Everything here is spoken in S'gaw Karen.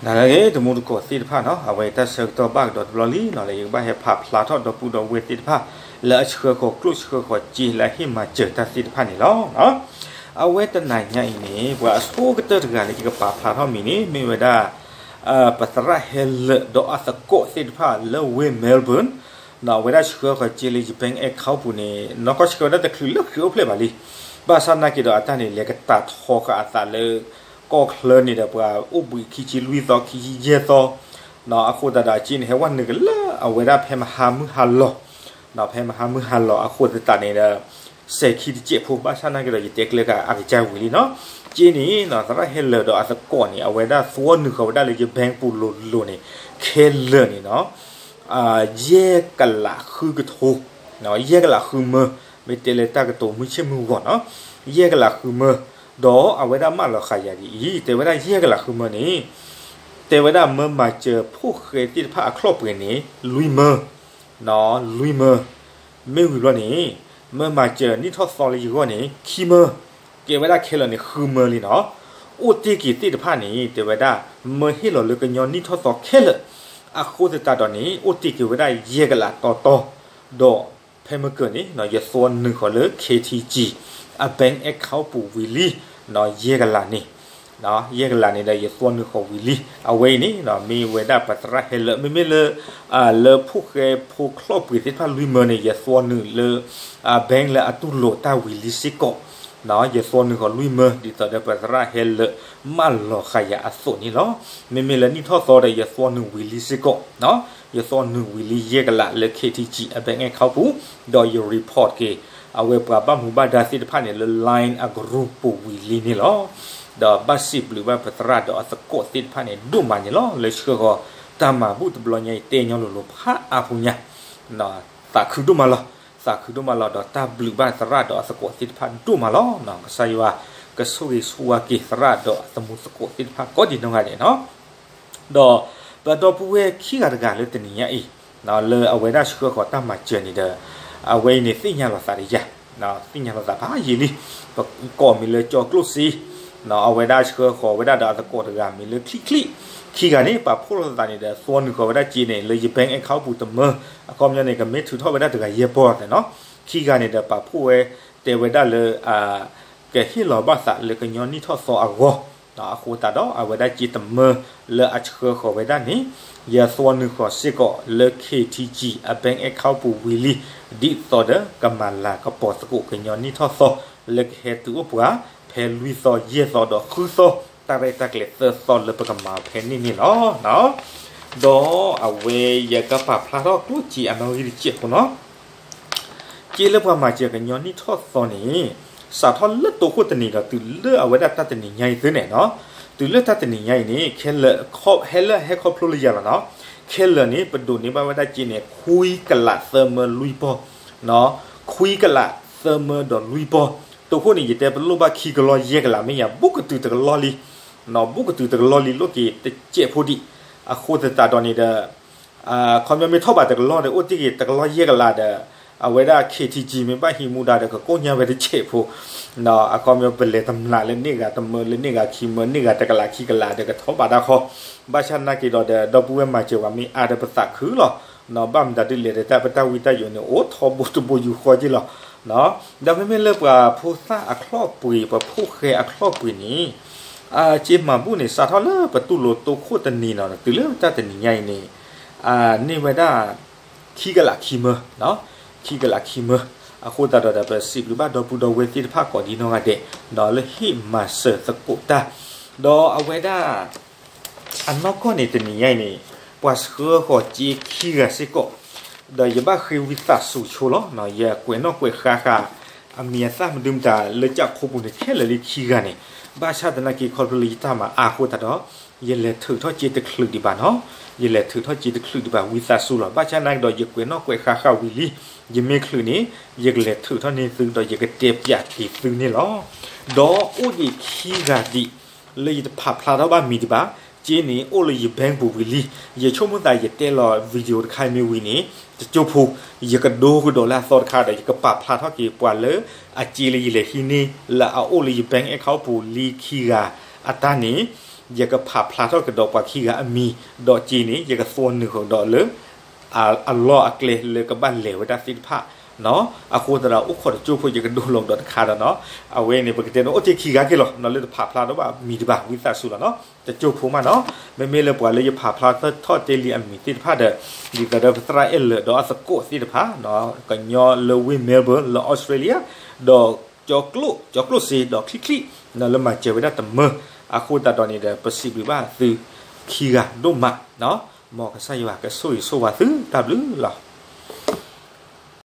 တၢ်ဂ့ၤ တံၤသကိးသ့ၣ်တဖၣ်နီၤ, အဝဲတၢ်ဆၢကတီၢ်ဘၣ်ကဒီးတဘျီလံနီၤ လၢယကဘၣ်ဟဲဖးဖျါထီၣ်ဒီပုၢ်ဒီဝဲၢ်သ့ၣ်တဖၣ် လၢအဆှၢဃီၤကျိၣ်ဆှၢဃီၤစ့လၢအဟ့ၣ်မၤစၢၤတၢ်သ့ၣ်တဖၣ်န့ၣ်လီၤ. အဝဲတနၤညါအံၤန့ၣ် ပှၤအဆိကတၢၢ်တဂၤလၢယကပာ်ဖျါထီၣ်မံၤန့ၣ် မ့ၢ်ဝဲဒၣ် ပသရၣ်ဟဲလၢာ်ဒီးအသကိးသ့ၣ်တဖၣ်လၢဝ့ၢ် Melbourne နီၤ, အဝဲဒၣ်ဆှၢဃီၤစ့လၢယ bank account ပူၤန့ၣ် နီၢ်ကီၢ်ဆှၢဝဲဒၣ်တချုးလၢခရံာ်အိၣ်ဖျဲၣ်ဘၣ်လံ. ဘၣ်ဆၣ်နာ်က့ဒီးအတၢ်န့ၣ် လဲၤကတၢၢ်ထီဃာ်အသးလၢ ကီၢ်ချၢန့ၣ်ဒီး ပှၤအိၣ်ဘှံးခံဆံလွံၢ်သီ ခံဆံယဲၢ်သီ အဃိသတးဒီး အစ့န့ၣ် ဟဲဝဲနုာ်ကလၢအဝဲဒၣ်ဖဲမဟါမုၢ်ဟါလီၤ, ဖဲမဟါမုၢ်ဟါလီၤအဃိသတးန့ၣ်ဒီး စဲၤခံတစဲးဖိ ဘၣ်ဆၣ်နာ်က့ဒီး ယတဲကျဲကအကစၢ်ဝံၤလံနီၤ. စ့န့ၣ် သရၣ်ဟဲလၢာ်ဒီးအသကိးန့ၣ် အဝဲဒၣ်သွီနုာ်ဃီၤဝဲဒၣ်လၢယ bank ပူၤလိၤလိၤန့ၣ် ခဲလၢာ်န့ၣ်နီၤ ယဲၢ်ကလးဃုကထိ, ယဲၢ်ကလးဃုမၢ, မ့ၢ်တဲလၢတၢ်ကတိၤမုၢ်ဆ့ၣ်မုၢ်ဂီၤနီၤ, ယဲၢ်ကလးဃုမၢ, ဒီးအဝဲဒၣ်မၢလီၤဃာ်ယၤဒ်အံၤ တဲဝဲဒၣ်ယဲၢ်ကလးဃုမၢန့ၣ် တဲဝဲဒၣ်မၢမၤစၢၤဖိၣ်ဃဲသ့ၣ်တဖၣ်အချီၣ်ပှဲၤန့ၣ် လွံၢ်မၢ, လွံၢ်မၢ, မ့ၢ်ဝံၤဘျီန့ၣ် မၢမၤစၢၤနံၣ်ထီၣ်သီလၢယဂီၢ်န့ၣ် ခံမၢ, ကဲဝဲဒၣ်ခဲလၢာ်န့ၣ် ဃုမၢလံနီၤ. အိၣ်တ့ၢ်က့ၤသ့ၣ်တဖၣ်န့ၣ် တဲဝဲဒၣ် မၢဟ့ၣ်လီၤလၢကညီနံၣ်ထီၣ်သီခဲလၢာ်, အဃိသတးဒီးန့ၣ် အိၣ်တ့ၢ်က့ၤဝဲဒၣ်ယဲၢ်ကလးတီတီ, ဒီးဖဲမုၢ်ကၢၤန့ၣ် ယသွီနုာ်ဃီၤလၢ K T G အ bank account ပူၤဝံၤလံ, ယဲၢ်ကလးန့ၣ် ယဲၢ်ကလးန့ၣ်ဒီး ယသွီနုာ်ဃီၤဝံၤလံ. အဝဲအံၤန့ၣ် မ့ၢ်ဝဲဒၣ်ပသရၣ်ဟဲလၢာ် မ့မ့ၢ်လၢ လၢဖိၣ်ဃဲဖိချီၣ်ပှ့ၤသ့ၣ်တဖၣ်လွံၢ်မၢန့ၣ် ယသွီနုာ်လၢ bank လၢအတူၢ်လိာ်တၢ်ဝံၤလံစ့ၢ်ကီး, ယသွီနုာ်ဃီၤလွံၢ်မၢ ဒ်သိးဒီးပသရၣ်ဟဲလၢာ်မၢလီၤဃာ်ယၤအသိးန့ၣ်လီၤ. မ့မ့ၢ်လၢနံၣ်ထီၣ်သီဒီး ယသွီနုာ်ဝံၤလံစ့ၢ်ကီး, ယသွီနုာ်ဝံၤလံယဲၢ်ကလးလၢ K T G အ bank account ပူၤ, ဒီးယ report က့ၤ အဝဲပှၤဘၣ်မူဘၣ်ဒါသ့ၣ်တဖၣ်န့ၣ် လၢ Line အ group ပူၤဝံၤလံန့ၣ်လီၤ. ဒီးဘၣ်စံးဘျုးဘၣ်ပသရၣ်ဒီးအသကိးသ့ၣ်တဖၣ်န့ၣ် ဒိၣ်မးန့ၣ်လီၤ. လၢဆှၢဃီၤတၢ်မၤဘူၣ်တဘျီညါအံၤ တဲညီလိၤလိၤဖးအါဖိညါ သးခုဒိၣ်မးလီၤ. သးခုဒိၣ်မးလီၤ ဒီးတၢ်ဘျုးဘၣ်သရၣ်ဒီးအသကိးသ့ၣ်တဖၣ်ဒိၣ်မးလီၤ. ကစၢ်ယွၤ ကဆိၣ်ဂ့ၤဆိၣ်ဝါက့ၤသရၣ်ဒီးအသမူသကိးသ့ၣ်တဖၣ်ကိးဒံးနီၢ်ဂၤဒဲးနီၤ. ဒီးပဒီပုၢ်ဝဲၢ်ခံဂၤတဂၤလၢတနံၤညါအံၤ လၢအဝဲဒၣ်ဆှၢဃီၤတၢ်မၤစၢၤန့ၣ်ဒီး အဝဲအံၤန့ၣ်သ့ၣ်ညါလီၤသးဒီးယၤ, သ့ၣ်ညါလီၤသးဖးယံာ်လံ. ပကိးမံၤလၢကၠီကျိၣ်စ့, အဝဲဒၣ်ဆှၢဃီၤဝဲဒၣ်ဒီးအသကိးတဂၤမံၤလၢချံၣ်ချံၣ်, ခံဂၤန့ၣ် ပာ်ဖှိၣ်လိာ်သးန့ၣ်ဒီး သွီနုာ်ဃီၤဝဲဒၣ်စ့န့ၣ် လၢယ bank account ပူၤတမၢ, အခီပညီန့ၣ် ကမ့ၢ်ထုးထီၣ်ဝဲဒၣ်တဂၤယဲၢ်ပီၢ်သ့ၣ်နီၤ. ခံဂၤန့ၣ်ဒီးပာ်ဖှိၣ်ဝဲ တဲဝဲဒၣ်လၢ ကဟ့ၣ်လီၤဘၣ်သးလၢကညီနံၣ်ထီၣ်သီအဂီၢ်, အဃိသတးဒီး အဝဲဒၣ်စ့တမၢလၢအဆှၢဃီၤဝဲဒၣ်န့ၣ် ယသွီနုာ်ဃီၤစ့ၢ်ကီးလၢ K T G အ bank account ပူၤဝံၤလံ, ဒ်သိးဒီးကမၤလၤကပီၤသကိးကညီနံၣ်ထီၣ်သီ လၢကဟဲတုၤအိၣ်ပှၤ ဖဲလွံၢ်သီယဲၢ်သီဒီးဃုသီ တၢ်ရဲၣ်တၢ်ကျဲၤသၢသီလၢပကမၤဖဲန့ၣ်န့ၣ်လီၤ. ဒီးအဝဲယကပာ်ဖျါထီၣ်ကျိၣ်စ့အနီၣ်ဂံၢ်တစဲးဖိနီၤ. စ့လၢပှၤမၤစၢၤကညီနံၣ်ထီၣ်သီန့ၣ် စးထီၣ်လၢတိခိၣ်တနံၤဒီးတုၤလၢအဝဲဒၣ်တၢ်တနံၤညါအံၤသ့န့ၣ်နီၤ, တုၤလၢတၢ်တနံၤညါအံၤန့ၣ် ခဲလၢာ် ဟဲလၢဟဲခီဖျိလၢယၤလီၤနီၤ, ခဲလၢာ်န့ၣ် ပဒိးန့ၢ်ဘၣ်ဝဲဒၣ်စ့န့ၣ် ခွံကလးသၢမၢလွံၢ်ပီၢ်, ခွံကလးသၢမၢဒီးလွံၢ်ပီၢ်, တိခိၣ်န့ၣ် ယတဲပလိၣ်ဘၣ်ခံကလီၢ်ယဲၢ်ကလးမ့ၢ်ယၤ ဘူးကတုၤတကလီၢ်လံ, ဘူးကတုၤတကလီၢ်လံလိၣ်က့ၤတစဲးဖိဒံး, အဃိသတးဒီးန့ၣ်ဒီး အခီပညီမ့ၢ်ထီၣ်ဘးတကလီၢ်ဒီး အိၣ်တ့ၢ်က့ၤတကလီၢ်ယဲၢ်ကလးဒီး အဝဲဒၣ် K T G မ့ၢ်ဘၣ်ဟံးမူဒါဒီး ကကိၣ်ညါဝဲတစဲးဖိ, အခီပညီပလဲၤတမျးလၢန့ၢ်ဂၤတမၢ လၢန့ၢ်ဂၤခံမၢ န့ၢ်ဂၤတကလးခံကလးဒီး ကထီၣ်ဘးတၢ်ခီ, ဘၣ်ဆၣ်နာ်က့ၤဒီးဒီး ဒီပုၢ်ဝဲၢ်မၤစၢၤပှၤမ့ၢ်အါဒီးပသးခုလီၤ, ဘၣ်မတၤဒ်လဲၣ်ဒီးတၢ်ပတၢ်ဝံတၢ်ယိးန့ၣ် အိၣ်ထီဘိတဘိယူၢ်ဃီက့လီၤ. ဒီးမ့မ့ၢ်လၢပှၤဖိသၣ်အချီၣ်ပှ့ၤ ပှၤဖိၣ်ဃဲအချီၣ်ပှ့ၤန့ၣ် စ့မၤဘူၣ်န့ၣ် စးထီၣ်လၢပတူၢ်လိာ်တိခိၣ်တနံၤနီၤ တုၤလၢတၢ်တနံၤညါအံၤန့ၣ် န့ၢ်ဝဲဒၣ် ခံကလးခံမၢ, ခံကလးခံမၢ, အဃိသတးဒီး ပစံးဘျုးဘၣ်ဒီပုၢ်ဒီဝဲၢ်သ့ၣ်တဖၣ်ကိးဒံးနီၢ်ဂၤဒဲး ဒီးလၢဟ့ၣ်မၤစၢၤသကိးတၢ်, ဒီးအဝဲဒၣ် အနီၢ်ကီၢ်န့ၣ်တနံၤညါအံၤန့ၣ် ပှၤဆှၢဃီၤစ့ခံဂၤစ့ၢ်ကီး, ဒီးယဘၣ်ဃ့ဝံသးစူၤဆိလီၤ, ယကွဲးနီၣ်ကွဲးဃါဃာ် အမံၤအသၣ်မဒုမတၤလၢကၠၢ်ခိပူၤန့ၣ် ခဲလၢာ်လံခံဂၤန့ၣ်, ဘၣ်ဆၣ်သနာ်က့ခီဖျိလၢယတၢ်မၤအါအဃိသတးဒီး ယလဲၤထုးထီၣ်စ့တချုးဒံးဘၣ်နီၤ, ယလဲၤထုးထီၣ်စ့တချုးဒံးဘၣ် ဝံသးစူၤလီၤ. ဘၣ်ဆၣ်သနာ်က့ဒီး ယကွဲးနီၣ်ကွဲးဃါဃာ်ဝံၤလံ, ယမ့ၢ်ချုးန့ၣ် ယကလဲၤထုးထီၣ်န့ၢ်သုဒီးယကတဲပၠးက့ၤသုန့ၣ်လီၤ. ဒီးအိၣ်ဒံးခံဂၤဒံး လၢယတဖးဖျါထီၣ်ဘၣ်မံၤဒံးဘၣ်, စ့န့ၣ်အိၣ်လၢယ bank ပူၤဝံၤလံ, ယဆိကမိၣ်သးယတဲလီၤ video တခါမ့ၢ်ဝံၤန့ၣ် တကၠိဖိ ယကဒိကဒီးလၢအသီတခါဒီး ယကပာ်ဖျါထီၣ်က့ၤပှၤလၢအစ့လၢယလဲၤဟံးန့ၢ် လၢအအိၣ်လၢယ bank account ပူၤလံခံဂၤအတၢ်န့ၣ် ယကဖးဖျါထီၣ်ကဒီးပှၤခံဂၤအမံၤ, ဒီးစ့န့ၣ် ယကသွီနုာ်ဃီၤဒီးလၢ အလီၢ်အကျဲလၢကဘၣ်လဲၤဝဲဒၣ်သ့ၣ်တဖၣ်နီၤ. အဃိသတးဒီး အိၣ်ခိးတကၠိဖိ ယကဒိလီၤကဒီးတခါဒီးနီၤ. အဝဲန့ၣ် ပကတဲန့ၣ် အိၣ်တ့ၢ်ခံဂၤက့ၤလီၤနီၤ, လၢတဖးဖျါထီၣ်ဘၣ်မံၤတဘၣ် ဝံသးစူၤလီၤနီၤ, တကၠိဖိမးနီၤ. မ့မ့ၢ်လၢပှၤလၢယဖးဖျါထီၣ်တ့ၢ်လံအမံၤသ့ၣ်တဖၣ်ဒီး ဒ်သိးဒီးပသရၣ်အဲၣ်လၢာ်ဒီးအသကိးသ့ၣ်တဖၣ်, ကညီလၢဝ့ၢ် Melbourne လၢ Australia ဒီး ကၠီကျိၣ်စ့ဒီးချံၣ်ချံၣ် လၢမၤစၢၤဝဲဒၣ်တမၢ, အဃိသတးဒီးန့ၣ်ဒီး ပစံးဘျုးဘၣ်သုခံဂၤဒိၣ်မး, မ်ကစၢ်ယွၤကဆိၣ်ဂ့ၤဆိၣ်ဝါသုတၢ်ဘျုးလီၤ.